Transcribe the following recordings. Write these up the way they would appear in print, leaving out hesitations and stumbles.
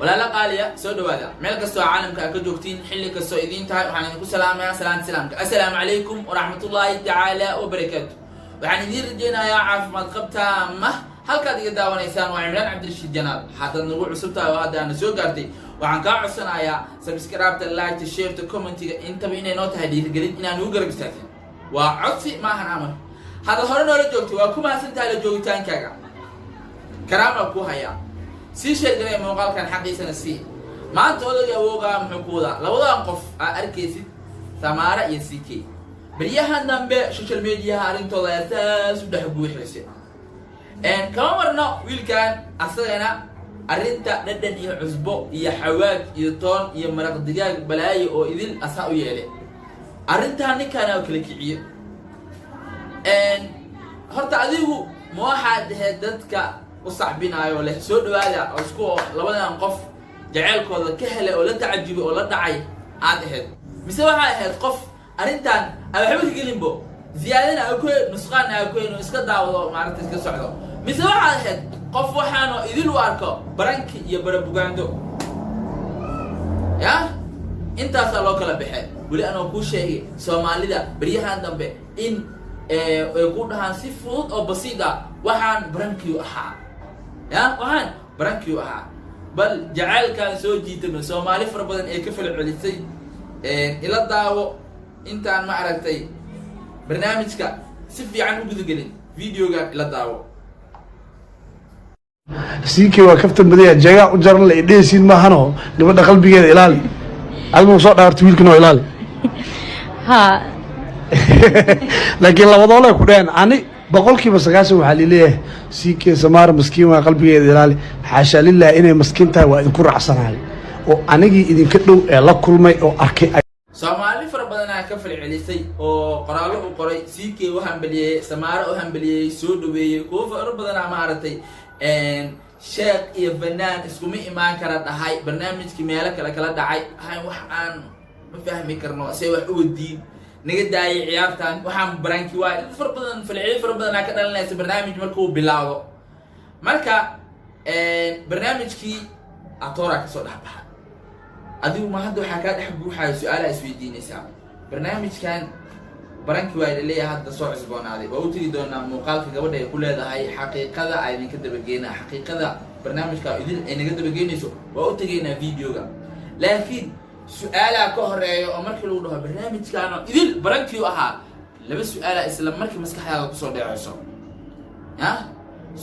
Walaalo qaaliya, soo dhawaada. Meel kastoo caalamka aad ka joogtiin, xilli kastoo idiin tahay, waxaan idinku salaamayaa salaanta salaamka: assalaamu calaykum waraxmatullaahi tacaala wabarakaatu. Waxaan idiin rajeynayaa caafimaad qabtaama. Halkaad iga daawanaysaan waa Cimraan Cabdirashiid Janaal. Haddaad nagu cusub tahay oo hadda aana soo gaartay, waxaan kaa codsanayaa subscribe-ta, like-ta, share-ta, comment-iga, intaba inay noo tahay dhiirigelin inaan nugu garab istaagtin. Waa codsi, maahan amar. Haddaad hore noola joogtay, waa ku mahadsantahay la joogitaankaaga, karaama ku hayaa. Sii share garaya muuqaalkan, xaqiisana sii. Maanta odayga awoogaa muxuu ku wadaa? Labadan qof aa arkaysid, Samaara iyo CK, beryahan dambe social mediaha arrintooda ayaa saas u dhex guuxaysa. Kama marno wiilkan asagana arrinta dhadhan iyo cusbo iyo xawaaj iyo toon iyo maraq digaag balaayo oo idil asaa u yeelay. Arrintan ninkaana kala kiciyo. Horta adigu ma waxaad ahayd dadka u sacbinaayo leh "soo dhawaada" oo isku labadan qof jaceylkooda ka helay oo la tacajubay oo la dhacay aad ahayd, mise waxaa ahayd qof arrintan aan waxba ka gelinbo, ziyaadana aa ku nusqaanna aa ku oo iska daawado, maaragta, iska socdo, mise waxaad ahayd qof waxaano idil u arko prank-i iyo barabugaando? Ya intaasaa loo kala baxay. Weli anoo kuu sheegay Soomaalida beryahan dambe in ay ku dhahaan si fudud oo basiid ah: "Waxaan prank-iyu ahaa." Ya waxaan prank-iyu ahaa. Bal jacaylkan soo jiitama Soomaali fara badan ee ka fala celisay, ila daawo. Intaan ma aragtay barnaamijka si fiican u gudagelin, videogan ila daawo. Siikii waa kaftan badaya, jeegaa u jaran la idhehaysiin maahano. Gabadha qalbigeeda ilaali, adigu soo dhaarta, wiilkan oo ilaali. Haa. Laakiin labadoole ku dheheen, ani 90% waxaa lileeyahay Siikee Samaara maskiin waa, qalbigeeda ilaali. Xaashaa lilah, inay maskiin tahay waa idinku raacsanahay oo anigii idinka dhow ee la kulmay oo arkay. Soomaali fara badanaa ka falcelisay oo qoraallo u qoray, CK u hambaliyeeyey, Samaaro u hambaliyeeyey, soo dhaweeyey. Kuwo fara badanaa, maaragtay, sheekh iyo fanaan iskuma imaan kara dhahay, barnaamijkii meelo kale kala dhacay. Hay, wax aan ma fahmi karno, se wax u wadiin, naga daayay ciyaartan, waxaan prank-i waay. Dad fara badan, falceli fara badanaa ka dhalanaysa barnaamij markuu bilaawdo. Marka barnaamijkii atoora kasoo dhex baxa, adigu ma hadda waxaa kaa dhex guuxayo su-aalaha isweydiinaysaa: barnaamijkan prank-i waa laleeyahay, hadda soo cusboonaaday. Waa u tegi doonaa muuqaalka gabadha ay ku leedahay xaqiiqada a idinka dabageena, xaqiiqada barnaamijka idin ay naga dabageynayso. Waa u tegaynaa videoga, laakiin su-aalaha ka horeeya oo markii lagu dhaho barnaamijkaano idil prank-i u ahaa, laba su-aala isla markii maskaxdaada kusoo dheceyso. Ya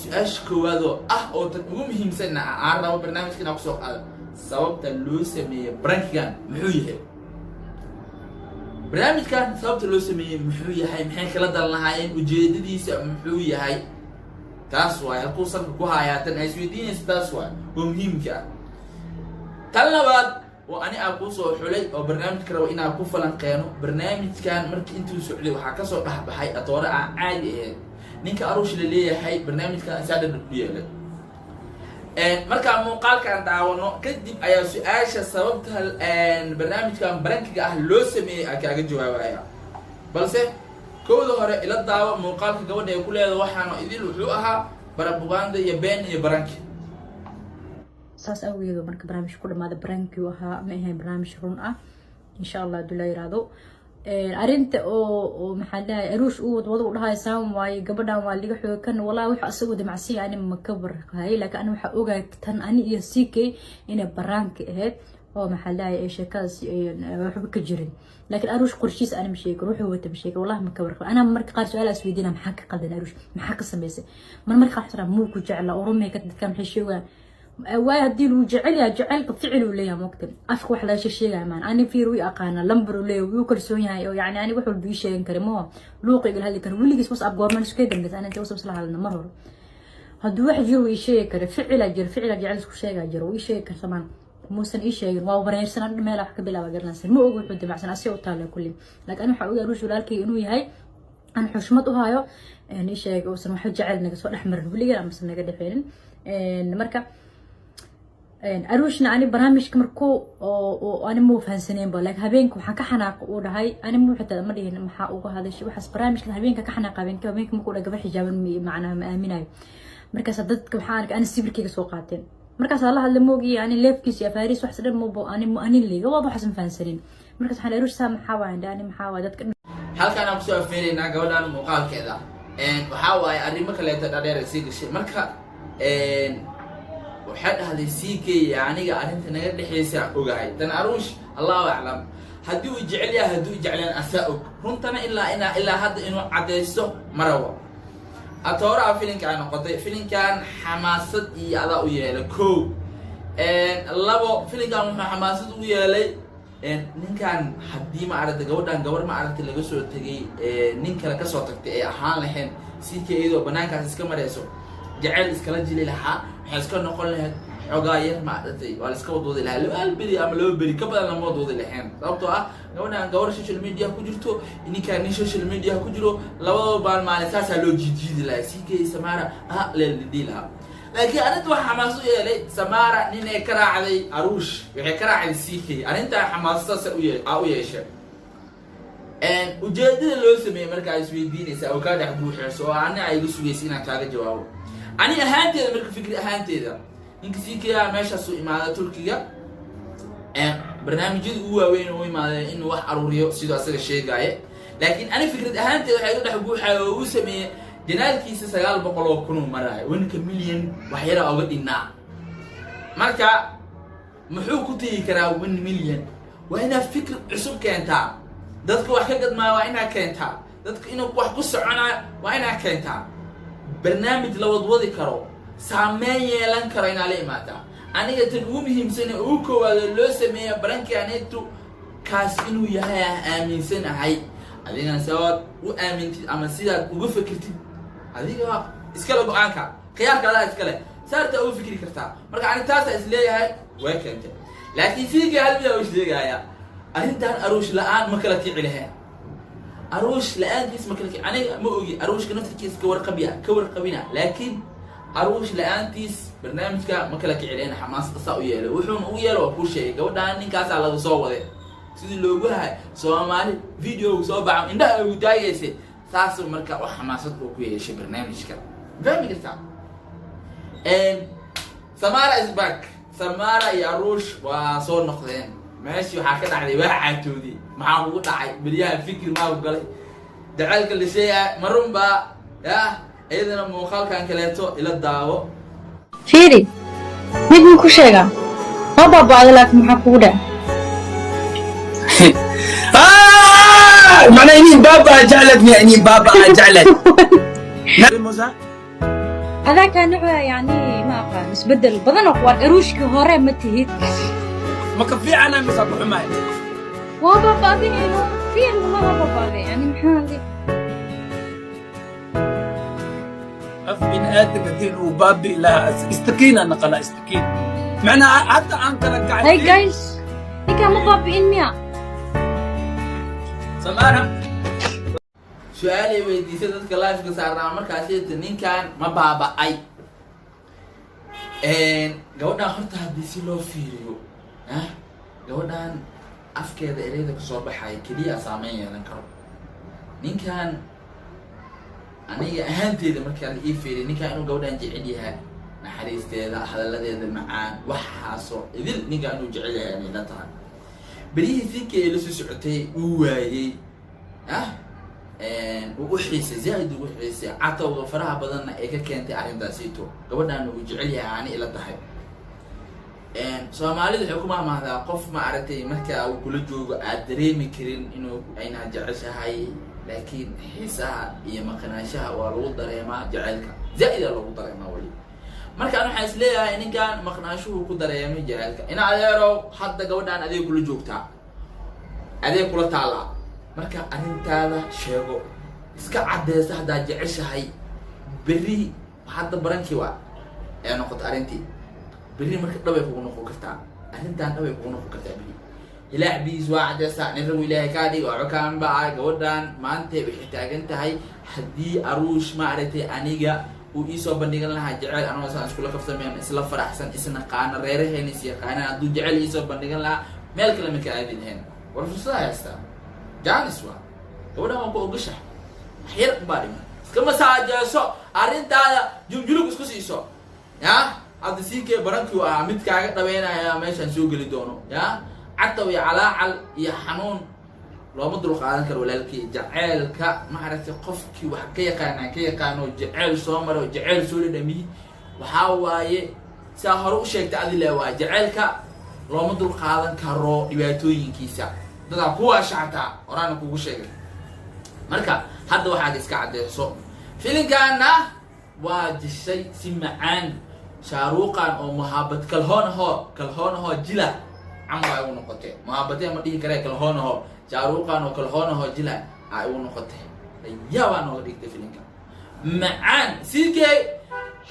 su-aasha koowaad oo ah oo tan ugu muhiimsanna ah aan rabo barnaamijka inaan kusoo qaado: sababta loo sameeyey prank-igan muxuu yahay? Barnaamijkan sababta loo sameeyey muxuu yahay? Maxay kala dan lahaayeen? Ujeedadiisa muxuu yahay? Taas waay halkuu salka ku hayaa tan ay isweydiinaysa. Taas waay oo muhiimka ah. Tan labaad oo ani aan kuusoo xulay oo barnaamijka rabo inaan ku falanqeeno: barnaamijkan markii intuu socday waxaa kasoo dhexbaxay atoore aan caadi ahayn. Ninka Aruush la leeyahay barnaamijkan asaa dhan ku yeelay. Markaan muuqaalkan daawano kadib ayaa su-aasha sababta barnaamijkan prank-iga ah loo sameeyey aan kaaga jawaabaya. Balse kowda hore ila daawo muuqaalka gabadha ay ku leedahay waxaana idil wuxuu ahaa barabuganda iyo been iyo prank-i. Saas awgeed marka barnaamij ku dhamaada prank-i u ahaa, ma ahayn barnaamij run ah. Insha Allah haduu la yiraahdo arrinta oo maxaa dhahay, Aruush uu wadwado u dhahay saan waaye, gabadhan waa liga xoogay kan, walaa waxa asagoo damacsan ani ma ka warqaayay. Laakiin ani waxaa ogahay tan ani iyo CK inay prank-i ahayd oo maxaa dhahay ay sheekadaas waxba ka jirin. Laakiin Aruush qorshiis ani ma sheegi karo, wuxuu wata ma sheegi karo, wallahi ma ka warqabo. Anaa marka qaar su-aal is weydiina: maxaa ka qaldan Aruush? Maxaa ka samaysay? Mar marka qaar muu ku jecla oo rumay ka dadka maxay sheegayaan waayo? Haddii lagu jecel yahay, jaceylka ficil uu leeyahay, mogta afka wax laga sheegaya maan. Ani fiir wi aqaana, lambar uu leeyahay, wuu kalsoon yahay oo yacni ani wax walba ii sheegan kara, moo luuqa igala hadli kara weligiis. WhatsApp goormaan isku dambeysa ani inta WhatsApp isla hadalna? Mar hore hadduu wax jiro wuu ii sheegi kara. Ficilaa jiro, ficilaa jecel isku sheegaa jiro, wuu ii sheegi karta maan. Muusan ii sheegin, waa wareersan, an meel wax ka bilaaba garanaysan, ma ogo wuxuu damacsan, asiga u taala kulli. Laakiin ani waxaa ogahay Aruush walaalkay inuu yahay, aan xushmad u hayo, ii sheegay uusan wax jecel naga soo dhex marin weligeed amase naga dhexeynin. Marka Aruushna ani barnaamijka markuu oo ani muu fahansaneenba, laakiin habeenka waxaan ka xanaaq uu dhahay, ani muu xitaa ma dhihin maxaa uga hadashay waxaas. Barnaamijka habeenka ka xanaaqa, habeenka markuu dhahay gabar xijaaban macnaha ma aaminayo. Markaas dadka waxaan arkay ani sawirkayga soo qaateen. Markaas la hadla moogi, yani leefkiisa iyo afaariis wax dhan mobo ani anin liiga waaba waxaas ma fahansanin. Markaas waxaan Aruush saa maxaa waayan ani maxaa waay dadka. Halkaan aan kusoo afmeeraynaa gabadhan muuqaalkeeda. Waxaa waaye arrimo kaleeto dhadheer ay sii gashay. Marka waxay dhahday CK aniga arrinta naga dhexeysa ogahay tan Aruush, Allahu aclam haddii uu jecel yahay, haddii uu jecleen asaa og. Runtana ilaa inaa ilaa hadda inuu caddaysto ma rabo. Atooraha filinkaa noqotay, filinkan xamaasad iyo adaa u yeelay. Ko labo, filinkan wuxuu xamaasad u yeelay ninkan haddii ma aragtay gabadhan gabar ma aragtay laga soo tegay, nin kale kasoo tagtay ay ahaan lahayn, CK iyadoo banaankaas iska marayso jaceyl iskala jili lahaa, waxay iska noqon lahayd xoogaa yar ma aragtay, waa la iska wadwadi lahaa laba hal beri ama 2 beri, ka badan lama wadwadi lahayn, sababtoo ah gabadhan gabar social media ku jirto, ninkaan nin social media ku jiro, labadaba baan maalin saasaa loo jiijiidi lahaa. CK Samara ah leeldhihi lahaa. Laakiin arrinta waxaa xamaas u yeelay Samara nin ay ka raacday Aruush, waxay ka raacday CK. Arrintaa xamaasadaas u yeeshay. Ujeedada loo sameeyey markaa isweydiinaysa oo kaa dhex buuxeyso oo ani ay iga sugaysa inaan kaaga jawaabo ani ahaanteeda. Marka fikri ahaanteeda, ninka CK a meeshaasuu imaaday Turkiga, barnaamijyada ugu waaweyn u imaaday inuu wax aruuriyo siduu asaga sheegaaye. Laakiin ani fikrad ahaanteeda waxay iga dhex buuxaya oo uu sameeyey channelkiisa 900,000 uu maraayo, 1-ka milyan wax yara oga dhinaa. Marka muxuu ku tegi karaa 1 million? Waa inaad fikir cusub keentaa, dadka wax ka gadmaayo waa inaad keentaa, dadka inuu wax ku soconaayo waa inaad keentaa, barnaamij la wadwadi karo, saameyn yeelan karo inaad la imaataa. Aniga tan ugu muhiimsan ee ugu koowaado loo sameeya barankii aneetu kaas inuu yahay aan aaminsanahay. Adigana sabaad u aamintid ama sidaad uga fikirtid adiga iskale, go-aanka khiyaarka adaa iskale, saartaa uga fikri kartaa. Marka ani taasaa is leeyahay way keentay. Laakiin sidii hal midaa u sheegaya, arrintan Aruush la-aan ma kala kici lahayn, Aruush la-aantiis ma kala kici. Aniga ma ogi Aruushka naftirkiisa ka warqabiya ka warqabina, laakiin Aruush la-aantiis barnaamijka ma kala kici lahayn. Xamaasada saa u yeelay, wuxuuna ugu yeelay waa kuu sheegay. Gabadhaan ninkaasaa laga soo waday sidii loogu hahay Soomaali videogu soo baxa indhaha ugu taagaysay, saasuu marka wax xamaasad uu ku yeeshay barnaamijka. Fahmi kartaa? Samara is back. Samara iyo Aruush waa soo noqdeen. Meeshii waxaa ka dhacday waa caatoodii. Maxaa kugu dhacay beryaha? Fikir maa ku galay jaceylka la sheegaya ma run baa? Yah, iyadana muuqaalkan kaleeto ila daawo. Fiiri, mid muu ku sheegaa waa baaba'da, laakiin maxaa kugu dhaca? آه، معناه إني بابا جعلتني، يعني بابا جعلت. Adaa kaa nucaa, yani ma aqaan, isbedel badan oo kuwaan Aruushkii hore ma tihid. Ma ka fiicana mise ku xumaay? Waa baaba'dayno, fiir, ma waa baaba'day, yani maxaa Af bini aadamka hadii uu baabi'i lahaa istakiina naqala istakiin, macnaha hadda aan kala Hey. kacay. Guys, ninkaa ma baabi'in miya? Samaara. Su-aalay weydiisay dadka liveka saarnaa markaasi, ninkan ma baaba'ay gabadhan? Horta haddii si loo fiiriyo, ah, gabadhan afkeeda ereyda kasoo baxaya keliya saameyn yeelan karo. Ninkan aniga ahaanteeda markaa la ii fiiriyo, ninkan inuu gabadhan jecel yahay, naxariisteeda, hadalladeeda macaan, waxaasoo idil ninkan inuu jecel yahay anay la tahay. Beryihii CK ay la soo socotay uu waayey, ah, uu u xiisay, zaaid ugu xiisay, catowga faraha badanna ay ka keentay arrintaasito, gabadhan uu jecel yahay ani ila tahay. Soomaalidu waxay ku mahmahdaa, qof ma aragtay markaa uu kula joogo aad dareemi karin inuu ayna jeceshahay, laakiin xiisaha iyo maqnaanshaha waa lagu dareemaa jaceylka, zaa-ida lagu dareemaa weli. Markaan waxaan is leeyahay ninkan maqnaanshuhu ku dareemay jaceylka. Ina adeerow, hadda gabadhaan adeeg kula joogtaa, adeeg kula taallaa, marka arrintaada sheego, iska cadeyso haddaad jeceshahay. Berri hadda barankii waa ee noqoto arrintii, berri marka dhabay kugu noqon kartaa, arrintan dhabay kugu noqon kartaa berri. Ilaac biis waa cadeysaa, nin ragu Ilaahay kaa dhig waxba kaan baa. Gabadhan maanta waxay taagan tahay haddii Aruush ma aragtay aniga uu iisoo bandhigan lahaa jeceyl, anagoo saan iskula kaftameen, isla faraxsan, isnaqaana, reeraheena is yaqaanaan, hadduu jeceyl iisoo bandhigan lahaa meel kale ma ka aadi lahayn. War fursada haystaa, janis waa gabadhan waa ku ogashax, wax yar baa dhiman, iska masaajeeso arrintaada, jumjulug isku siiso ya. Hadda CK prank-kii ahaa mid kaaga dhabeynaya meeshaan soo geli doono. Ya cataw iyo calaacal iyo xanuun looma dul qaadan karo, walaalkii. Jaceylka, maaragtay, qofkii wax ka yaqaanaa ka yaqaano, jaceyl soo maro, jaceyl soo dhadhamiyi, waxaa waaye siaa hore u sheegtay adile, waa jaceylka looma dul qaadan karo dhibaatooyinkiisa. Dadaa kuwaa shactaa horaana kugu sheegay. Marka hadda waxaad iska caddeyso, filinkaana waa jishay si macaan. Shaaruuqan oo muhaabad kalhoonaho kalhoonaho jila camal ay ugu noqotay. Muhaabatee ma dhihi karee, kalhoonaho, shaaruuqan oo kalhoonaho jila ay ugu noqotay. Yaabaa nooga dhigtay filinka macaan. CK,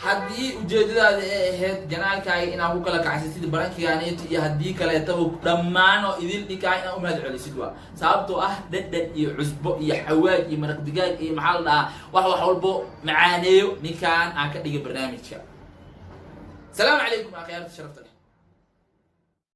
haddii ujeedadaada ay ahayd channel-kaaga inaad ku kala kacsatid prank-igaanito iyo haddii kaleetaba, dhammaan oo idil dhikaa inaad umahad celisid, waa sababtoo ah dhadhan iyo cusbo iyo xawaaj iyo maraq digaag iyo maxaa la dhahaa, wax walbo macaaneeyo ninkaan aan ka dhigay barnaamijka. Asalaamu calaykum, akhyaarta sharafta leh.